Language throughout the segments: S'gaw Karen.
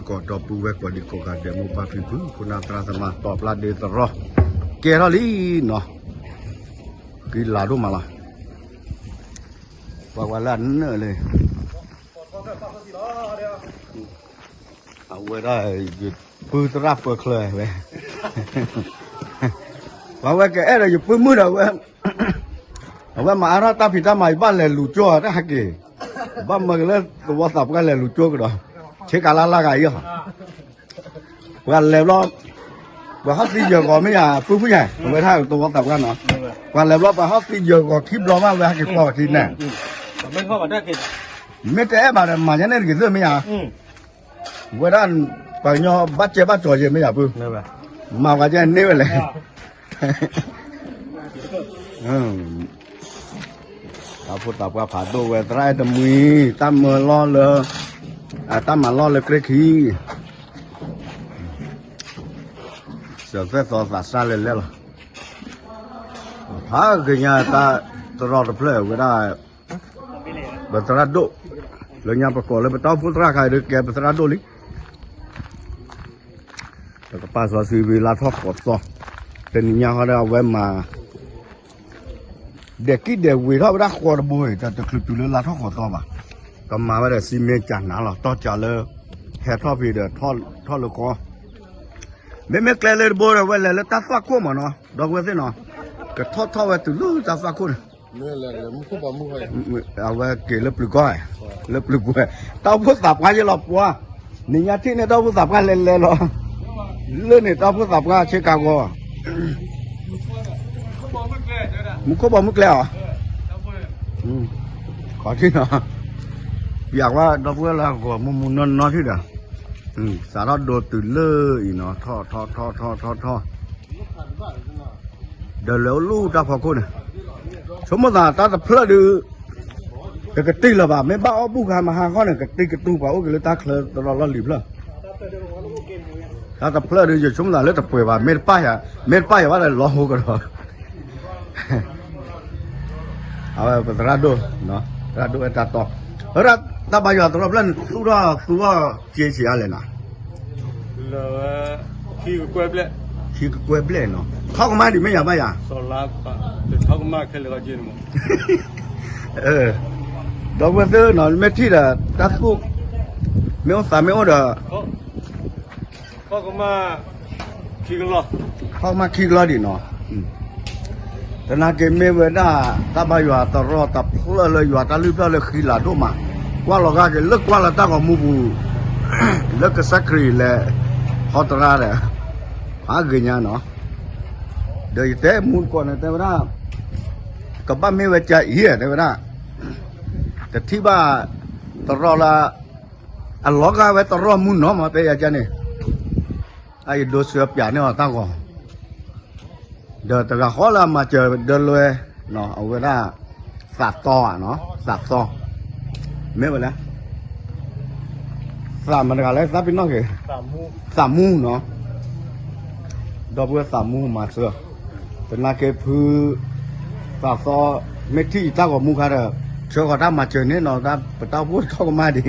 ကီၢ်ဒီပုၢ်ဝဲၢ်ကိးဒံကိးဂၤဒဲး မိၢ်ပၢ်ဖံဖု ခိၣ်နၢ်သရၣ်သမါ တီပျၢ်ဒ့သရီ ကဲထီၣ်လံနီၤ, ဃံလၤဒိၣ်မးလီၤ, ပှၤဝဲလၢအနၢၣ်လၢ အဝဲဒၣ် ယပုၢ်သရၣ်ပၢချၢဝဲ ပှၤဝဲကအဲၣ်ဒိးယပုၢ်မုၣ်ဒီးဝဲ အဝဲမၤအါထီၣ်တၢ်ဖံးတၢ်မၤ ယဘၣ်လဲၤလူၤကၠိတၢ်ဟဲက့ၤ, ဘၣ်မၢကလၢသဝီသးပှၢ်လဲၤလူၤကၠိကဒီး, ဆ့ကၤလၢ်လၢ်ဂၤအံၤ, ပှၤလဲၤဘျီ, ပှၤဟီၣ်သံယၢၤဂီၤမ့ၢ်ယၤ ပုၢ်ဖုယၤ အဝဲဒၣ်သဝီသးပှၢ်နီၤ, ပှၤလဲၤဘျီပှၤဟီၣ်သံယၢၤဂီၤခံဘျီမး ဝဲဟဲက့ၤကွၢ်ပှၤခံန့ၣ်, မ့ၢ်တအဲၣ်ဘၣ်ဒီးမၤညါန့ၣ်တဂ့ၤသ့ၣ်မ့ၢ်ယၤ ဝဲဒၣ် ပှၤကညီဘၣ်ကဲဘၣ်ကီၤယဲၢ်မ့ၢ်ယၤပုၢ်, မၤပှၤကဲန့ၢ်ဝဲလဲၣ်, တၢ်ဖိသးပှၢ်ဖးဒိၣ်ဝဲ သရၣ်အဲၣ်တမှံၤ တၢ်မၢလီၢ်လၢ တၢ်မၤလီၢ်လၢကြဲၢ်ခံ စၢၤသွဲၣ်သီသးစၢ်လဲၤလဲၣ်လီၤ, ဖးဂ့ၤညါတၢ်တရီတဖျၢၣ်ဝဲဒၣ် ပသရၣ်ဒိၣ်, လၢညါပကိးလၢပတၢ်အိၣ်ဖှိၣ်သရၣ်ခါအံၤဒီး ကဲပသရၣ်ဒိၣ်လံ, ပကပာ်စီဆှံဝံၤလါထီၣ်ဃိးသီ, တနံၤညါဃီဒီးအဝဲမၤ ဒဲးကံၣ်ဒဲးဝ့ၤထီၣ်ဝဲဒၣ်ဃီတဘိအံၤ တချုးတုၤလၢလါထီၣ်ဃိးသီဘၣ်, ကမၤဝဲဒီးစံမ့ၢ်ကနၤလီၤ တီၢ်ကးလၢ ဟဲထီၣ်ဖဲဒီးထီၣ်လၢဃီ မ့မ့ၢ်ကျဲလၢတဘိဒီး ဝဲလဲၤလၢတၢ်သွၣ်ခိၣ်မးနီၤ ဒီပုၢ်ဝဲၢ်သ့ၣ်နီၤ, ကထီၣ်ထီၣ်ဝဲတုၤလၢတၢ်သွၣ်ခိၣ်န့ၣ်, အဝဲက့ၤလၢပျုၤကီၢ်, လၢပျုၤပူၤ, တၢ်အိၣ်ဖှိၣ်သးပှၢ်ယဲလီၤပှၤ, နံၤညါထံၣ်န့ၣ်တၢ်အိၣ်ဖှိၣ်သးပှၢ်လဲၤလဲၤလီၤ, လၢန့ၣ်တၢ်အိၣ်ဖှိၣ်သးပှၢ်ဆ့ကၤဂီၤ မူခိၣ်ဘီမုၢ်ကျဲအီၤ, ခီထံၣ်နီၤ, ပျးကွၢ်ဒီပုၢ်ဝဲၢ်လၢအဂီၢ်မူမူနီၢ်နီၢ်ထံၣ်ဒီး, စးထီၣ်ဒိတုၤလၢအံၤနီၤ ထီၣ်ထီၣ်ထီၣ်ထီၣ်ထီၣ်ထီၣ်ထီၣ်, ဒီးလဲၤအိၣ်လၢတၢ်ဖီခိၣ်န့ၣ်, ဆိကမိၣ်သးတၢ်တဖျၢၣ်ဒုး, တကတံၢ်လၢၤဘၣ် မ့ၢ်ဘၣ်အီၣ်ဘူၣ်ခါမဟါခီန့ၣ် ကတံၢ်ကတူၢ်ပှၤအိၣ်က့ၤလၢတၢ်ချၢတရီလီၢ်လံၤဖျၢၣ် တၢ်တဖျၢၣ်ဒုး ယဆိကမိၣ်သးလၢတပှဲၤဘၣ် မ့ၢ်တပၢ်ယၤ, မ့ၢ်တပၢ်ယၤဘၣ်ဒီးလီၤဟိကဒီး, အဝဲပသရၣ်ဒိၣ်, သရၣ်ဒိၣ်အဲၣ်တၢ်တီ, တၢ်ဘါယွၤတရီဖျၢၣ်န့ၣ် သူၣ်ထီၣ်သူၣ်ထီၣ်က့ဆံးအါလဲၣ်နီၤ, လၢ ခံကကွဲၢ်ဘျဲၣ်နီၤ ထီၣ်ကမၣ်ဒံးမ့ၢ်ယၤဘၣ်ယၤ ထီၣ်ကမၣ်ခဲလၢာ်က့န့ၣ်မး ဒီပုၢ်ဝဲၢ်သ့ၣ်နီၤ မ့ၢ်ထံၣ်ဒီး တၢ်သူၣ် မ့ၢ်အိၣ်သးမ့ၢ်အိၣ်ဒီး ထီၣ်ကမၣ်ခံကလီၢ်, ထီၣ်ကမၣ်ခံကလီၢ်ဒံးနီၤ, သနာ်က့မ့ၢ်ဝဲဒၣ် တၢ်ဘါယွၤတရီတဖျၢၣ်လၢယွၤတၢ်လုၢ်ဖျၢၣ်လၢဃံလၤဒိၣ်မး, ကွၢ်လီၤဂာ်က့ၤလၢကွၢ်လၢတၢ်ဂီၤမူပူၤ လၢကစၢ်ခရံာ်လဲၤဟီတရါဒီး ဖးဂ့ၤညါနီၤ, ဒီးယတဲမူတကိးန့ၣ် တဲဝဲဒၣ် ကဘၣ်မ့ၢ်ဝဲကၢအံၤတဲဝဲဒၣ် တထံၣ်ဘၣ်တရီလၢ အလီၤဂာ်ဝဲတရီမူနီၤမး တဲယၤကၢန့ၣ်, အယဒိးစၢပၠးန့ၢ်အီၤတၢ်ဂီၤ, ဒီးတဂၤဃီလၢအမၤစၢၤဒၢလွဲ အဝဲဒၣ် သးသီဧါနီၤ သးသီ မ့ၢ်ဝဲလဲၣ် သးမတၤတဂၤလဲၣ်သးပ့ၤနီၣ်က့ၤ သးမူနီၤ, ဒီပုၢ်ဝဲၢ်သးမူမၤစၢၤ, သနာ်က့ဖု သးသီ မ့ၢ်ထံၣ်ယတၢ်ဂီၤမူခါဒီး ဆှၢဃီၤတၢ်မၤစၢၤန့ၣ်နီၤ ပတၢ်အိၣ်ဖှိၣ်ထီၣ်ကမၣ်ဒံး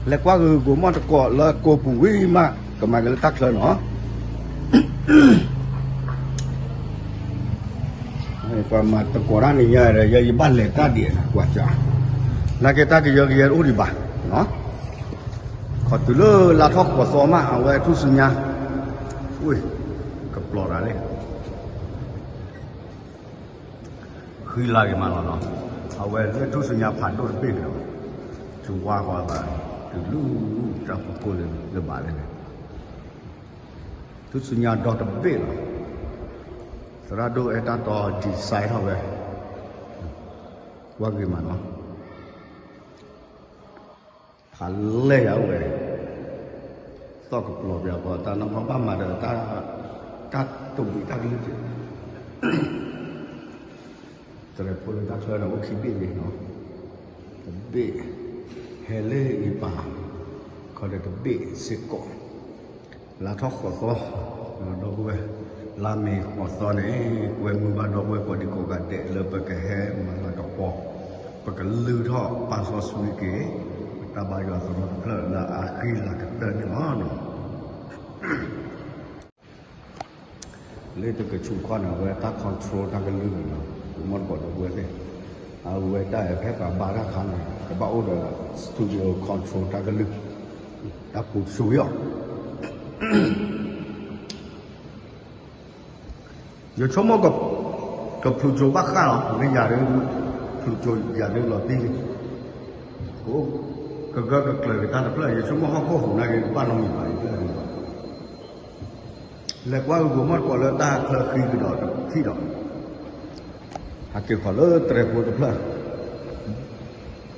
လဲၤကွၢ်ဂုာ်ဂိၤမီၣ်တကိးလၢကိးပူၤဝံၤမး ကမၤက့ၤလၢတၢ်ချၢနီၤ, ပှၤမၤတကိးတၢ်နံၤညါဒီး ယဲယဘၣ်လဲၤတၢ်ဒံးကွၢ်စၢ်, နာ်က့တၢ်ကယၢကယဲတအိၣ်ဒံးဘၣ်, ခီတုၤလၢလါထီၣ်ဃိးသီမး အဝဲထူၣ်စုညါ, ဝ့ၢ် ကပျီၤတၢ်လံ ဃံလၤက့ၤမးလီၤနီၤ, အဝဲလၢထူၣ်စုညါဖးဒိၣ်တဘ့ၣ်န့ၣ်လီၤ, တုၤဝါဃီဘၣ်, တုၤလူၤတၢ်ဖီခိၣ်လၢဘၣ်လဲၣ်န့ၣ်, ထူၣ်စုညါဒီတဘ့ၣ်လီၤ, သရၣ်ဒိၣ်အဲၣ်တၢ်တီ design ထီၣ်ဝဲ, ကွၢ်ဂ့ၤမးနီၤ ဖးလဲၢ်ယၤအိၣ်ဝဲ, သီၣ်ကပျီၤပျးပှၤတၢ်နီၢ်ကီၢ်ဘၣ်မၤဒီး တၢ်တဝံးတၢ်ကလုၢ်က့ၤ, တရံးဖိလၢတၢ်ချၢဒီးအိၣ်ခံဘ့ၣ်လံနီၤ, တဘ့ၣ် ဟဲလၢအံၤပၢ်, ခီဒီးတဘ့ၣ်စ့ၢ်ကီး လါထီၣ်ဃိးသီ, ဒီပုၢ်ဝဲၢ်, လါမ့ၤဃိးသီန့ၣ် ကွဲမုာ်ဘၣ်ဒီပုၢ်ဝဲၢ်ကိးဒံကိးဂၤဒဲးလၢပကဟဲမၤလၤကပီၤ, ပကလုၢ်ထီၣ်ပာ်စီဆှံက့ၤ, ပ တၢ်ဘါယွၤသရိာ်တဖျၢၣ်လၢအဃံလၤကတၢၢ်န့ၣ်လီၤ. လၢတကဆူးခီန့ၣ် အဝဲတၢ် control တၢ်ကလုၢ်န့ၣ်လီၤ. မီၢ်တကိးဒီပုၢ်ဝဲၢ်သ့ၣ်, အဝဲတၢ်အဲၣ်ဖဲပှၤဘါတၢ်ခါန့ၣ် ကဘၣ်အိၣ်ဒီး studio control တၢ်ကလုၢ်, တၢ်ပူၤဆူၣ်အီၤ ယဆိကမိၣ် ကဖျူးကၠိဘၣ်ဃးလီၤ, မ့ၢ်ယၤဒုး ဖျူးကၠိယၤဒုးလီၤတံၢ်လံ, ကဂၢၢ်ကကျၢၤက့ၤတၢ်တဖျၢၣ် ယဆိကမိၣ်ဟီၣ်ခိၣ်ဟူးနာ်က့ၤ ကဘၣ်နီတမံၤဘၣ်အံၤတဖျၢၣ်ဒုးလီၤ. လဲၤကွၢ်ဂုာ်ဂိၤမီၢ်တကိးလၢတၢ်ချၢဃံကဒီးတထံၣ်ဒီး ဟးက့ၤခီလၢတြဲၤဖိတဖျၢၣ်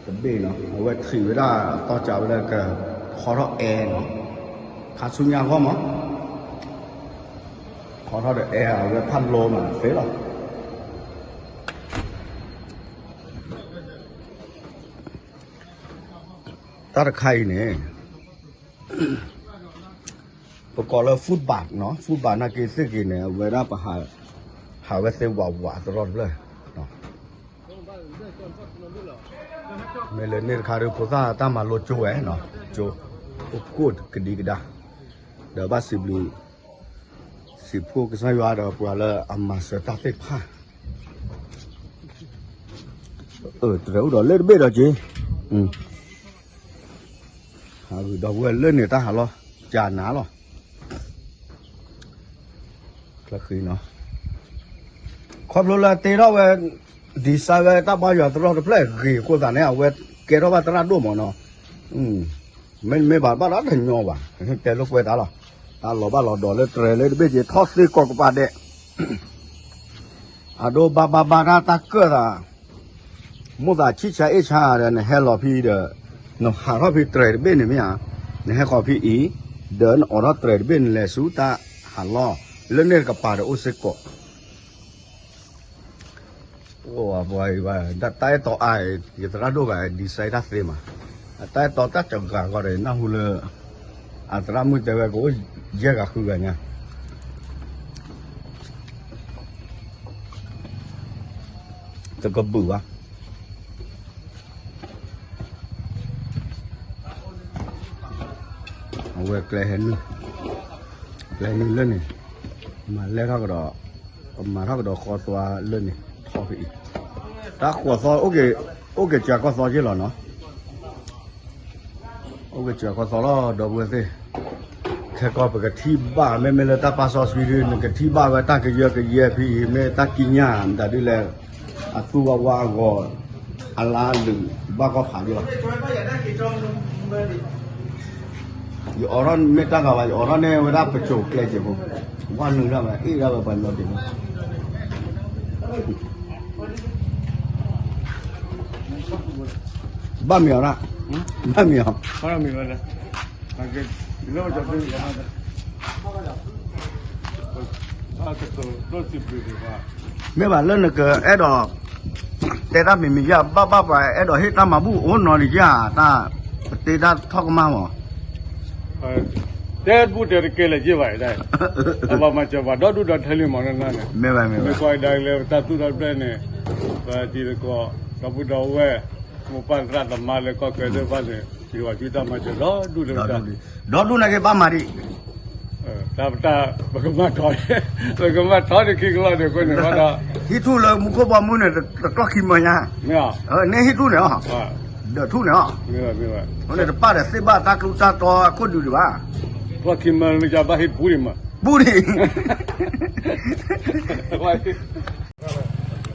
တဘ့ၣ်နီၤ, အဝဲထံၣ်ဝဲဒၣ် သီစးဝဲဒၣ်က ဟီထီၣ်အဲၣ်နီၤ, ခါဆူညါဂီၢ်မး ဟီထီၣ်ဒီးအဲၣ် အဝဲဖးလိမးသ့လီၤ. တၢ်တခါအံၤန့ၣ် ပကိးလၢ footbath နီၤ, footbath နာ်က့ၤသ့ၣ်က့ၤန့ၣ် အဝဲဒၣ်ပဟး ဟးဝဲသ့ဝးဝးသရိာ်တဖျၢၣ်, မ့ၢ်လၢန့ၣ်တခါဒီး ဖိသၣ်တၢ်မၤလိကၠိဝဲနီၤ, ကၠိ အိၣ်ဖှိၣ်ကဒံကဒါ, ဒီးဘၣ်စံးဘျုး စံးဖှိၣ်ကစၢ်ယွၤဒီးပှၤလၢအမၤစၢၤတၢ်သ့ၣ်တဖၣ်, တြဲၤအိၣ်ဒီးလၢတဘ့ၣ်ဒီးက့ၤ ဟးဂုာ်ဒီပုၢ်ဝဲၢ်လၢန့ၣ်တၢ်ဟးလီၤ ကနၤလီၤ. ခီဖျိလၢတ့ထီၣ်ဝဲ design ဝဲတၢ်ဘါယွၤသရိာ်တဖျၢၣ်ဂ့ၤအဃိသတးန့ၣ် အဝဲကဲထီၣ်ဘၣ်သရၣ်ဒိၣ်မးနီၤ, မ့မ့ၢ်ဘၣ်ဘၣ်ဒီးတညီဘၣ်, တဲလိာ်ကွဲတၢ်လီၤ, တၢ်လီၤဘၣ်လီၤဒီးလၢတြဲၤလၢတဘ့ၣ်က့ၤထီၣ်သ့ကိးကပၤဒဲး အဒိဘၣ်ဘၣ်ဘၣ်တၢ်တၢ်ကၢၣ်သး, မိၣ်သးဆံၣ်ဆါအ့ၣ်ဆါဒီး နဟဲလီၤဖဲဒီး နဟးထီၣ်ဖဲတြဲၤတဘ့ၣ်န့ၣ်မ့ၢ်ဧါ, နဟဲဃီၤဖဲအံၤ ဒီးနအိးထီၣ်တြဲၤတဘ့ၣ်န့ၣ်လဲၤဆူတၢ်ဟးလီၢ် လၢန့ၣ်တကပၤဒီးအိၣ်စ့ၢ်ကီး ပှၤအံၤဘၣ် တၢ်အဲၣ်တီအါ ယသရၣ်ဒိၣ်ဂၤ design တၢ်သ့မး, အတၢ်အဲၣ်တီတၢ်စှၤဂၤဂီၢ်ဒီး နၢ်ဟူလၢ အသရၣ်မုၣ်တဲဝဲ ကအိၣ်ယဲၢ်ဂၤဃုဂၤညါ တကဘုၣ်ဘၣ်. အဝဲကျဲဟဲနုာ်, ကျဲနုာ်လၢန့ၣ်, မၤလဲၢ်ထီၣ်ကဒီး, မၤထီၣ်ကဒီးဃီသွါလၢန့ၣ် ထီၣ်ဖဲအံၤ, တၢ်ဃီသွါ အိၣ်က့ၤစှၤကီၢ်သွါက့လီၤနီၤ. အိၣ်က့ၤစှၤကီၢ်သွါလီၤ ဒီပုၢ်ဝဲၢ်သ့ၣ်, ခဲကီၢ်ပကထံၣ်ဘၣ် မ့မ့ၢ်လၢတၢ်ပာ်စီဆှံဒု နကထံၣ်ဘၣ်ဝဲတၢ်ကယၢကယဲဖဲအံၤ မ့ၢ်တၢ်ကံးညာ်မတၤဒုလဲၣ်, အသူၣ်ဝါဝါအဂီၢ်, အလါလုာ် ဘၣ်ကီၢ်ဖးဒိၣ်လီၤ. ယအိးထီၣ်မ့ၢ်တၢ်ဂၤဘၣ် ယအိးထီၣ်န့ၢ်ဝဲဒၣ်ပစိၤကျဲစ့ၢ်ဖိ, ဝါနုာ်ဒၣ်ဝဲ အ့ၣ်ဒၣ်ဝဲပှၤညီဒ့ၣ်ဖိ ဘၣ်မံၤအီၤဒၣ်, ဘၣ်မံၤအီၤ, မ့ၢ်ဘၣ်လၢနကအဲၣ်ဒိး တဲတၢ်မံၤမံၤယါ ဘၣ်ဘၣ်ပှၤအဲၣ်ဒိးဟ့ၣ်တၢ်မၤဘူၣ်အိၣ်နီတယါ တၢ် ပတ့တၢ်ထီၣ်ကမၣ်မး တဲဘူၣ်တဲတကဲလၢၤက့ဘၣ်ဒၣ်, အဘၣ်မၤစၢၤပှၤဒီဒူၣ်ဒီထၢလံမးနီၤန့ၣ်, မ့ၢ်ကွၢ်ဒၣ်လၢပတၢ်သူၣ်ထီၣ်တဖျၢၣ်န့ၣ်, ပတံၤသကိး ဒီပုၢ်ဒီဝဲၢ် မိၢ်ပၢ်သရၣ်သမါလၢကီၢ်ချၢသ့ၣ်တဖၣ်န့ၣ် ပှၤဃုတၢ်မၤစၢၤဒီဒူၣ်လၢပတၢ်, ဒီဒူၣ်နာ်က့ဘၣ်မၤဒံး တၢ်ပတၢ် ပကမၤထီ, ပကမၤထီန့ၣ်ခံကလီၢ်န့ၣ်အဃိန့ၣ်ဒီး ဟံၣ်ထူၣ်လၢမူခိၣ်ဘီမုၢ်န့ၣ် တကျီၢ်ခံမၢညါ, န့ၣ်ဟံၣ်ထူၣ်န့ၣ်လီၤ, ဒၢးထူၣ်န့ၣ်လီၤ, အဃိန့ၣ်တပၣ်ဒီးသ့ၣ်ဘၣ်တၢ်ကျူတၢ်တီအခိၣ်ဒုးဒံးဘၣ်, ကျီၢ်ခံမၢန့ၣ်ဘၣ်ဟံၣ်ပူၤန့ၣ်မး, ပူၤန့ၣ်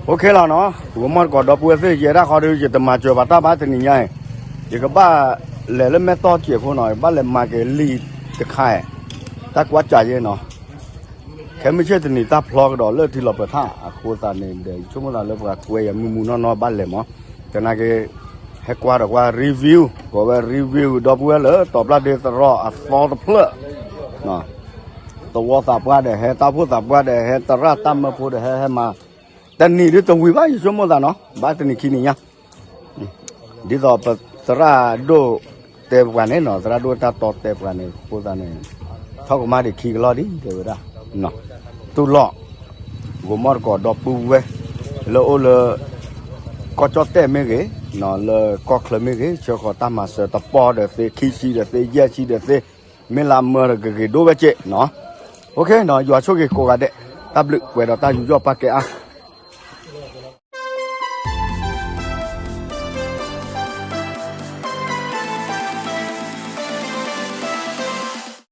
OKလီၤနီၤ, ဂီၤမီၢ်တကိးဒီပုၢ်ဝဲၢ်သ့ၣ် ယဲဒၣ်ဃီဒီး ယတမၤစၢၤဘၣ်တၢ်ဘၣ်တနံၤညါအံၤ, ယကဘၣ်လဲၤလၢမဲၢ်တီၢ်စ့ၢ်အဃိနီၤ, ယဘၣ်လဲၤမၤက့ၤလံာ်တခါ, တၢ်ကွၢ်ကၢ်ယဲနီၤ, ခဲမုၢ်ဆ့ၣ်တနံၤတၢ်ဖျီကဒီးလၢထံလီၤပၢၤထၣ်အဃိသတးန့ၣ်ဒီး ယဆိကမိၣ်သးလၢပှၤကွဲယၤမုၢ်မုၢ်နီၢ်နီၢ်ဘၣ်လဲၤမး, သနာ်က့ ဟဲကွၢ်ဒီးကွၢ် review ကိးဝဲ review ဒီပုၢ်ဝဲၢ်လၢတီၤပျၢ်ဒ့သရိာ်အသီတဖျၢၣ် သဝီသးပှၢ်ဒီးဟဲ တၢ်အိၣ်ဖှိၣ်သးပှၢ်ဒီးဟဲ သရၣ်တၢ်မၢဖိဒီးဟဲ ဟဲမၤ, တနံၤဒ်တဝံၤဘၣ် ယဆိကမိၣ်သးနီၤ ဘၣ်တနံၤခံနံၤညါ, ဒ်သိးပသရၣ်ဒိၣ်တဲပှၤန့ၣ်နီၤ သရၣ်ဒိၣ်တၢ်တီတဲပှၤန့ၣ် အဃိသတးန့ၣ် ထီၣ်ကမၣ်ဒံးခံကလီၢ်ဒံး တဲဝဲဒၣ်, တူၢ်လိာ် ဂီၤမီၢ်တကိးဒီပုၢ်ဝဲၢ် လၢအိၣ်လၢ ကီၢ်ကၠီၣ်တဲၣ်မ့ၢ်ဂ့ၤ လၢကီၢ်ချၢမ့ၢ်ဂ့ၤ ဆှၢဃီၤတၢ်မၤစၢၤတပီၢ်ဒီးသ့ ခံဆံဒီးသ့ ယဲၢ်ဆံဒီးသ့ မ့ၢ်လၢအမၢဒီးကဂ့ၤဒိၣ်ဝဲက့နီၤ. ယွၤဆိၣ်ဂ့ၤကိးဂၤဒဲး တၢ်ဘျုးပှဲၤဒီးတၢ်ယူးယီၣ်ပာ်ကဲအါ